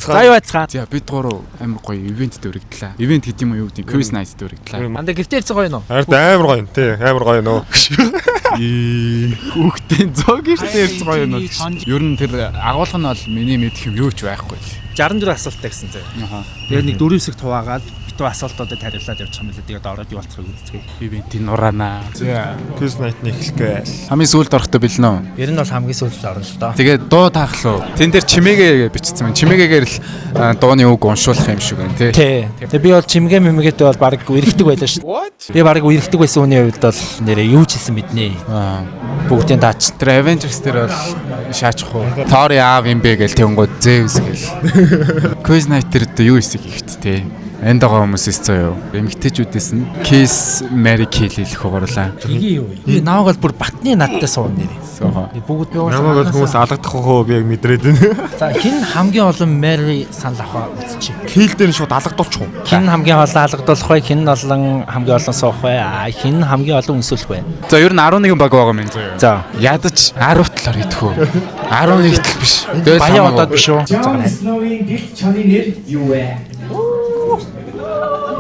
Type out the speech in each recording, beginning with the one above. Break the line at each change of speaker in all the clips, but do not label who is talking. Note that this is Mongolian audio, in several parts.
За, юу айцгаа.
За, бид гурав амар гоё event дөрөгдлээ. Event гэдэг юм уу, юу гэдэг, quiz night дөрөгдлээ.
Анда гэртээ ирсэн гоё нөө.
Харин амар гоё юм тий. Амар гоё нөө.
Ээ, хүүхдийн зоо гэртээ ирсэн гоё юм уу? Ер нь тэр агуулга нь бол миний мэдэх юм юу ч байхгүй.
64 асуулттай гэсэн зэ.
Аха.
Тэгээд нэг дөрөв хэсэг хуваагаад битүү асуултуудад хариулаад явчих юм лээ. Тэгээд ороод юу болцохыг үзцгээе.
Event-ийн нураана. За.
Quiz night нь эхлэх гээл.
Хамгийн сүүлд орохдоо бэлнэ үү?
Ер нь бол хамгийн сүүлд орно л доо.
Тэгээд дуу таахлуу. Тэн дээр чимээгээ бичсэн юм. Чимээгээр л дууны үг уншуулах юм шиг байна тий.
Тий. Тэгээ би бол чимгээ мэмгээтэй бол баг үерхдэг байлаа шүү. Би баг үерхдэг байсан хүний хувьд бол нэрээ юу ч хийсэн мэднэ.
Аа.
Бүгдийн таач.
Тэр Avengers дээр бол шаачих уу. Thor аав юм бэ гэл тэнгууд Zeus гэл. Quiz night дээр одоо юу хэсэг ихт те. Энд байгаа хүмүүсээс заяа юу. Эмэгтэйчүүдээс нь Kiss Marry Kill хэлэх угарлаа.
Тгий юу? Би намайг бол бүр батны надтай сууна нэрээ.
Соо.
Бүгд би уусаа.
Намайг бол хүмүүс алгадах хөө би яг мэдрээд байна.
За, хэн хамгийн олон Mary санал авах үзчих.
Kill дээр нь шууд алгадуулчих уу?
Хэн хамгийн олон алгадуулах вэ? Хэн олон хамгийн олон суух вэ? Аа, хэн хамгийн олон үнсүүлэх вэ?
За, ер нь 11 баг байгаа юм заяа.
За.
Ядаж 10 талаар идэх үү? 11 тал биш. Тэгэл
Баян
хамаагүй.
одоод биш үү?
Jon Snow-ийн гэрт чонын нэр юу вэ?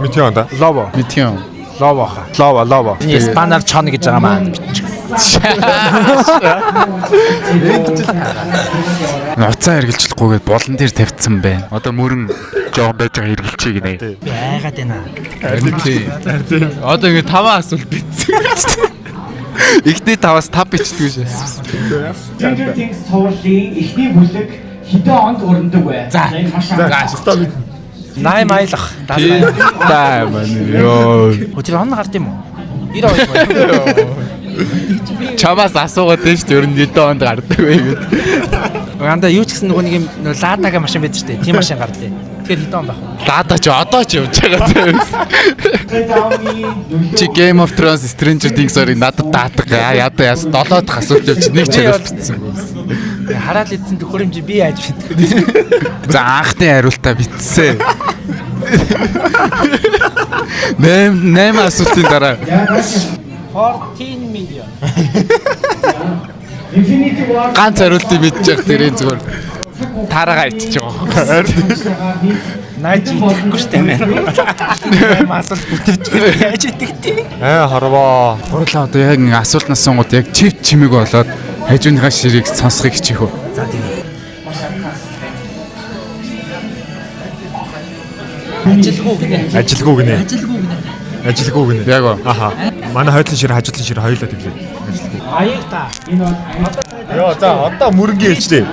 Мэдээ онда.
Лово.
Мэдх юм.
Лово хаа. Лово, лово. Энэ испанаар чон гэж байгаа маа.
Нуцаа хэрглэжлэхгүйгээд болон дээр тавьчихсан байна. Одоо мөрөн жоон байж байгаа хэрглэчээ гинэ.
Би айгаад байна.
Харин тий. Одоо ингэ таван асуулт бичсэн. Эхний таваас тав бичдэг шээ.
Stranger Things цувралын эхний бүлэг хэдэн онд өрнөдөг вэ?
За.
Энэ маш
За, стop.
8 аялах. 78.
Та маань ёо.
Хөө, тэр он гард юм уу? 92 юм.
Чамаас асуугаад байна шүү дээ. Ер нь хэдэн онд гардаг вэ гэд.
Анда юу ч гэсэн нөгөө нэг юм нөгөө Ладага машин байдаг шүү дээ. Тийм машин гарлаа. Тэгэхээр хэдэн он байх вэ?
Лада ч одоо ч явж байгаа тийм.
Downey
Чи Game of Thrones, Stranger Things-ыг надад даатдаг. Ядаа яас долоо дахь асуулт явж нэг ч хариулт бичсэн.
Хараад идсэн төхөөрөмж би яаж мэдэх вэ?
За, анхны хариултаа бичсэн. 8 8 асуултын дараа
14 million.
Infinity War
ганц хариултыг мэдчих тэрийн зүгээр таараа ичиж байгаа.
Нааж идэхгүй шүү дээ. Найман асуулт бүтэрч яаж идэх тий?
Аа, хорвоо.
Гурлаа одоо яг ингэ асуултнаас сунгууд яг чив чимээг болоод хажууныхаа ширийг сонсохыг хичээх үү?
За, тийм. Ажилгүй гинэ.
Ажилгүй гинэ.
Ажилгүй гинэ.
Ажилгүй гинэ.
Яг уу.
Аха. Манай хойдлон шир, хажуудлын шир хоёулаа тэглээ. Ажилгүй.
Аяг та.
Энэ бол
Йоо, за одоо мөрөнгийн хэлжлээ.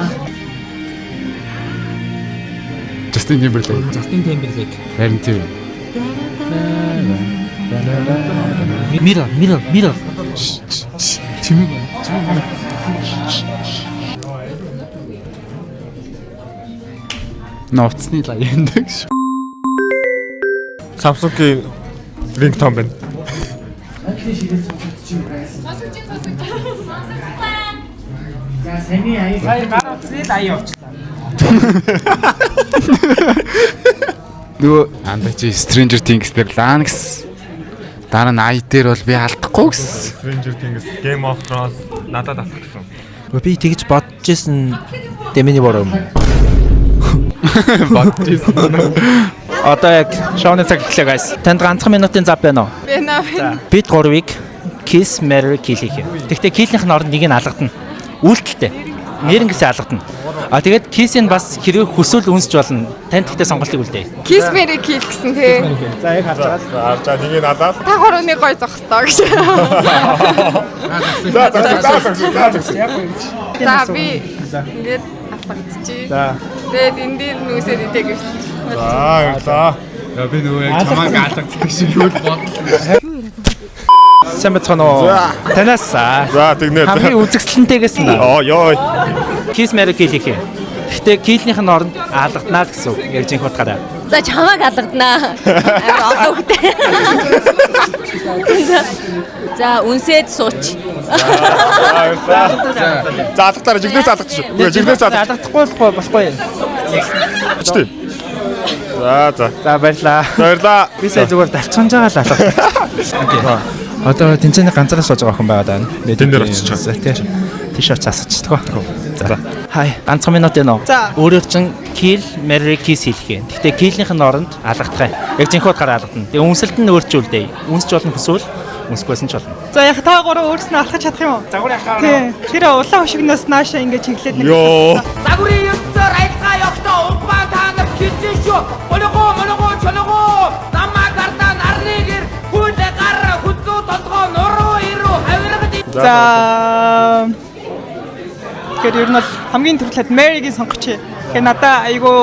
Justin Timberlake.
Justin Timberlake.
Харин тийм.
Mirror, mirror, mirror.
Чимээг байна. Ноцны лаа яндаг шүү.
Samsung-ийн ringtone байна.
За, саяны аяг
Сая гар утасны л аяа явчихлаа.
Нөгөө анда чи Stranger Things дээр лаан гэсэн. Дараа нь ай дээр бол би алдахгүй гэсэн.
Stranger Things, Game of Thrones надад алдсан.
Би тэгж бодож исэн дэмэний бороо юм.
Бодож ирсэн.
Одоо яг шоуны цаг эхлэе, guys. Танд ганцхан минутын зав байна уу?
Байна, байна.
Бид гурвыг Kiss Marry Kill хийх юм. Гэхдээ kill-ийнх нь оронд нэг нь алгадна. Үйлдэлтэй. Нэрнгэсээ алгадна. А тэгээд kiss-ийг бас хэрвээ хүсвэл үнсч болно. Танд гэхдээ сонголтыг үлдээе.
Kiss Marry Kill гэсэн тий.
За, яг харж байгаа л.
Харж байгаа нэг нь алаад.
Та гурвны гой зогсдоо гэж.
За за за за за за.
За, би ингээд алгадчих.
За.
Тэгээд энэ дээр нүсээд идэ гэж.
За за.
Я би нөгөө яг чамааг алгаддаг шиг юу л бодлоо.
Сайн байцгаана уу? Танаас
За, тэгнэ.
хамгийн үзэсгэлэнтэйгээс нь
Оо ёо.
Kiss Marry Kill хийх юм. Гэхдээ kill-ийнх нь оронд алгаднаа л гэсэн үг. Яг жинхэнэ утгаараа.
За, чамайг алгаданаа. Амар олон хөлтэй. За, үнсээд сууч.
За за. Алгатаараа жигнээс алгадчих. Үгүй, жигнээс алгадчих.
Алгадахгүй болохгүй болохгүй.
Тийм. За за.
За, баярлаа.
Баярлаа.
Би сая зүгээр далчганж байгаа л алга. Окей. Одоо тэнцээний ганцаараа сууж байгаа хүн байгаа даа.
Тэн дээр очиж
чаа. Тий. Тийш очиж асуучихдаг. За. Хай, ганцхан минут байна уу?
За.
Өөрөөр чин kill, marry, kiss хийх юм. Гэхдээ kill-ийнх нь оронд алгадах юм. Яг жинхэнэ утгаараа алгадана. Тэгээ үнсэлт нь өөрчүүлдэ. Үнсч болно хүсвэл үнсэхгүйсэн ч болно.
За яг та гурав өөрснөө алхаж чадах юм уу?
Загвар яхаа.
Тий. Тэр улаан хөшигнөөс нааша ингэж чиглээд нэг.
Йоо.
Загварын ертөнцөөр аялгаа явахдаа улбаа та нар хилсэн шүү. Болгоо молгоо чолгоо намаа гардаа нарны гэр хүл гар хүзүү толгоо нуруу ирүү хавиргад.
За. Тэгэхээр ер нь бол хамгийн түрүүлээд Mary-гийн сонгоч. Тэгэхээр надаа айгүй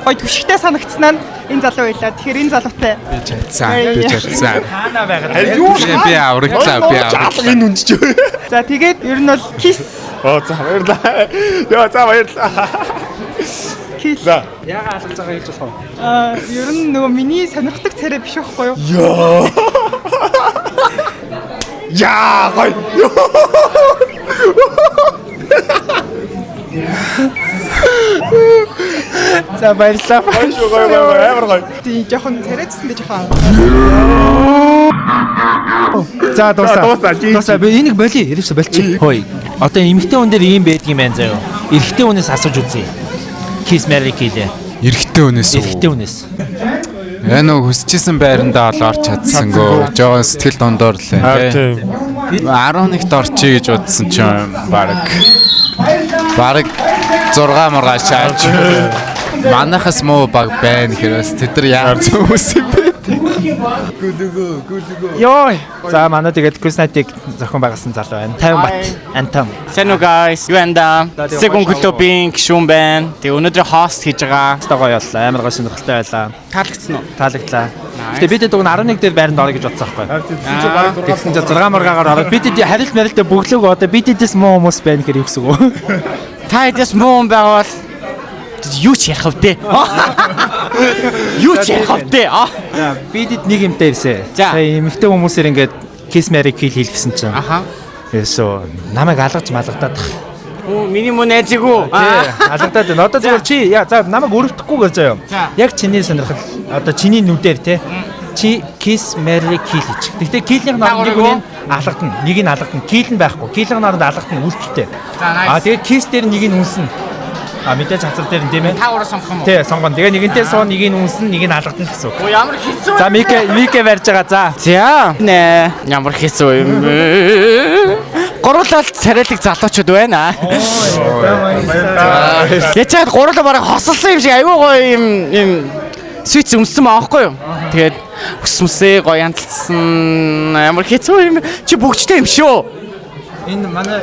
гоё түшигтэй санагдсан нь энэ залуу байлаа. Тэгэхээр энэ залуутай.
Би чадсан. Би чадсан.
Хаана байгаад
Юу
Би аврагдлаа. Би авраглаа.
Энэ үнжиж.
За тэгээд ер нь бол kiss
Оо за баярлалаа. Йоо за баярлалаа.
kill.
За.
Яага алгаж байгаа хэлж болох вэ?
Аа ер нь нөгөө миний сонирхдаг царай биш байхгүй юу?
Йоо. Яа гой.
За баярлалаа.
Гоё шүү гоё гоё гоё амар гоё.
Тийм жоохон царайцсан дээ жоохон.
За дуусаа.
Дуусаа, жи.
Дуусаа. Би энийг болиё. Ерөөсө болчих. Хөөе. Одоо эмэгтэй хүн дээр ийм байдаг юм байна заяо. Эрэгтэй хүнээс асууж үзье. Kiss marry kill.
Эрэгтэй хүнээс үү?
Эрэгтэй хүнээс.
Яг нөгөө хүсчихсэн байрандаа ол орч чадсангүй. Жохон сэтгэл дундуур л байна тий. 11-т орчие гэж бодсон чинь баг 6 мургаа шаач. Манайхаас муу баг байна гэхээр бас тэд нар яа хүмүүс юм бэ?
Йой. За манай тэгээд Quiz Night-ыг зохион байгуулсан залуу байна. 50 бат. Антон.
Сайн уу guys? Юу анда? Секүн клубын гишүүн байна. Тэгээ өнөөдөр хост хийж байгаа.
Өстой гоё боллоо. Амар гоё сонирхолтой байлаа.
Таалагдсан уу?
Таалагдлаа. Гэтэ бид дуг нь 11 дээр байранд орё гэж бодсон байхгүй. Тэгсэн чинь 6 мургаагаар ороод бид харилт марилтаа бөглөөг одоо бид эдээс муу хүмүүс байна гэхээр юу гэсэн үг вэ?
Та хэдээс муу хүн байвал юу ч ярих вэ? Юу ч ярих вэ?
За бидэд нэг юмтай ирсэн.
За.
Сая эмэгтэй хүмүүсээр ингээд kiss marry kill хийлгэсэн чинь.
Аха.
Ерөөсөө намайг алгаж малгадаад.
Оо миний муу найзыг үү?
Тий, алгадаад байна. Одоо зүгээр чи яа за намайг өрөвдөхгүй гэж заяа.
За.
Яг чиний сонирхол одоо чиний нүдээр те чи kiss marry kill хийчих. Гэхдээ kill-ийн оронд нэг нь алгадна, нэг нь алгадна. Kill нь байхгүй. Kill-ийн оронд алгадна үйлчлэлтэй.
За, nice.
А тэгээд kiss дээр нэг нь үнснэ. А мэдээж хацар дээр нь тийм ээ.
Та ураа сонгох юм уу?
Тий, сонгоно. Тэгээ нэгэнтээ суу нэг нь үнснэ, нэг нь алгадна гэсэн үг.
Оо ямар хэцүү.
За Микэ барьж байгаа. За.
За. Нэ. Ямар хэцүү юм бэ? Гурлал царайлаг залуучууд байна. Яаж чад гурлаа бараг хосолсон юм шиг айгүй гоё юм юм свиц өмссөн байгаа байхгүй юу? Тэгээд өс мүсээ гоё янталсан ямар хэцүү юм чи бүгчтэй юм шүү.
Энэ манай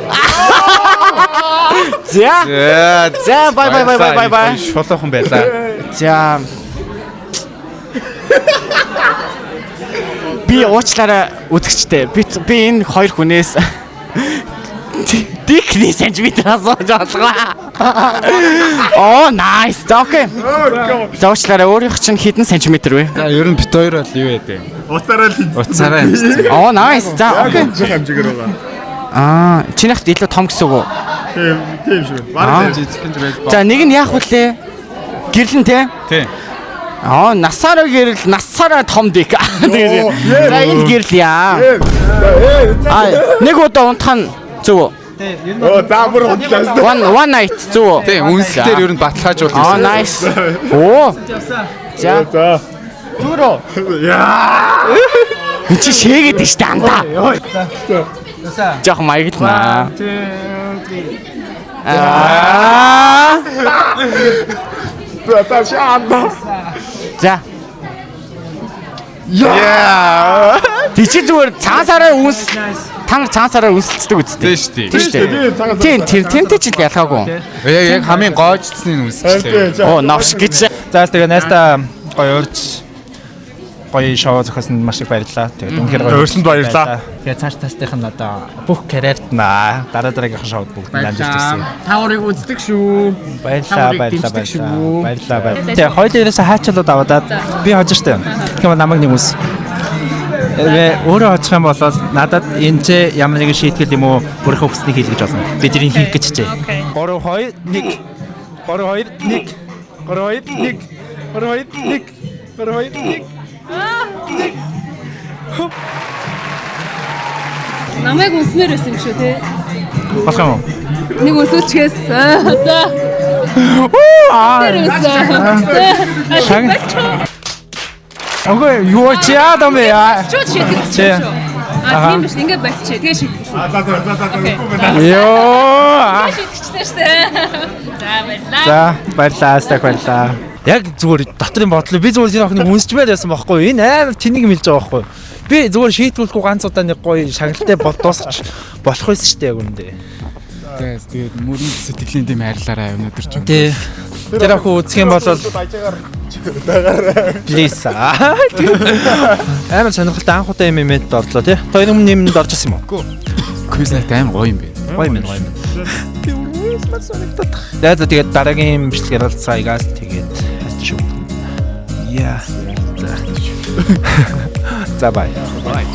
За. За бай бай бай бай бай бай.
Шулуухан байлаа.
За. Би уучлаарай үзэгчтэй. Би энэ хоёр хүнээс Дикний сантиметр асууж болгоо. Оо, nice. За окей. За уучлаарай өөрийнх чинь хэдэн сантиметр вэ?
За ер нь бит хоёр бол юу яа вэ?
Уцаараа л
Уцаараа хэмжсэн.
Оо, nice. За окей.
хэмжээгээр байгаа.
Аа, чинийхт илүү том гэсэн үг үү?
Тийм тийм шүү. Бараг
Жижигхэн ч байж
За, нэг нь яах вүлээ? Гэрлэн те?
Тий.
Аа, насаараа гэрэл, насаараа том дик. Тэгээд. За, энд гэрэл яа. Аа, нэг удаа унтах нь зөв үү?
Оо за бүр худлаа.
One night зөв үү?
Тий, үнсэлтээр ер нь баталгаажуул
Аа, nice. Оо. За.
За.
Зүрөө.
Яа.
Энд чи шээгээд нь штэ андаа. Жохон маяглана. Аа.
За за шаанда.
За.
Яа.
Тий чи зүгээр цагаан сараар үнс та нар цагаан сараар үнсэлцдэг үсттэй.
Тий шүү дээ.
Тий шүү дээ. Тийм тэр тэнтэй ч л ялгаагүй.
Яг хамгийн гоожцсны нь үнсэлцлээ.
Оо новш гэж.
За тэгээ найстаа гоё урьж гоё шоу зохиосонд маш их баярлалаа. Тэгээд үнэхээр гоё.
Урьсанд баярлалаа.
Тэгээд цааш таастынх нь одоо бүх карьерт наа дараа дараагийнхын шоуд бүгд нь амжилт хүсье.
Та нарыг үздэг шүү.
Баярлалаа, баярлалаа, баярлалаа. Баярлалаа, баярлалаа. Тэгээ хоёул ерөөсө хаачаалууд аваад би хожиж штэ. Тэгэхээр намайг нэг үс. Өөрөө очих юм бол надад энэ ч ямар нэгэн шийтгэл юм уу өөрийнхөө хүснийг хийлгэж болно. Би тэрийг хийх гэж хичээе. 3 2 1 3 2 1 3 2 1 3 2 1 3 2 1
Намайг үнсмээр байсан юм шүү те.
Болох юм уу?
Нэг өсөлчгээс. За.
Аа.
Тэр өсөө.
Шаг. Окей, юу чи яа дам яа.
Шууд шийтгэж
Чи.
шүү. А тийм биш ингээ болчих. Тэгээ шийтгэж.
За за за за
Йоо.
Шийтгэжтэй штэ. За баярлаа.
За, баярлалаа, стак баярлалаа. Яг зүгээр дотрын бодлоо би зүгээр тэр охиныг үнсчмээр байсан байхгүй юу? Энэ амар тэнийг мэлж байгаа байхгүй юу? Би зүгээр шийтгүүлэхгүй ганц удаа нэг гоё шагналтай бол дуусгач болох байсан шүү дээ яг үндэ.
Тэгээс тэгээд мөрийн сэтгэлийн дэм хайрлаарай өнөөдөр ч юм.
Тий. Тэр охин үзэх юм бол
Ажаагаар байгаарай.
please. Амар сонирхолтой анх удаа юм юмэд орлоо тий. Та энэ өмнө юмд орж ирсэн юм уу?
Quiz night амар гоё юм бэ.
Гоё юм гоё юм. За за тэгээд дараагийн бичлэгээр уулзцаая guys. Тэгээд хайртай шүү. Яа. За. За bye. Bye.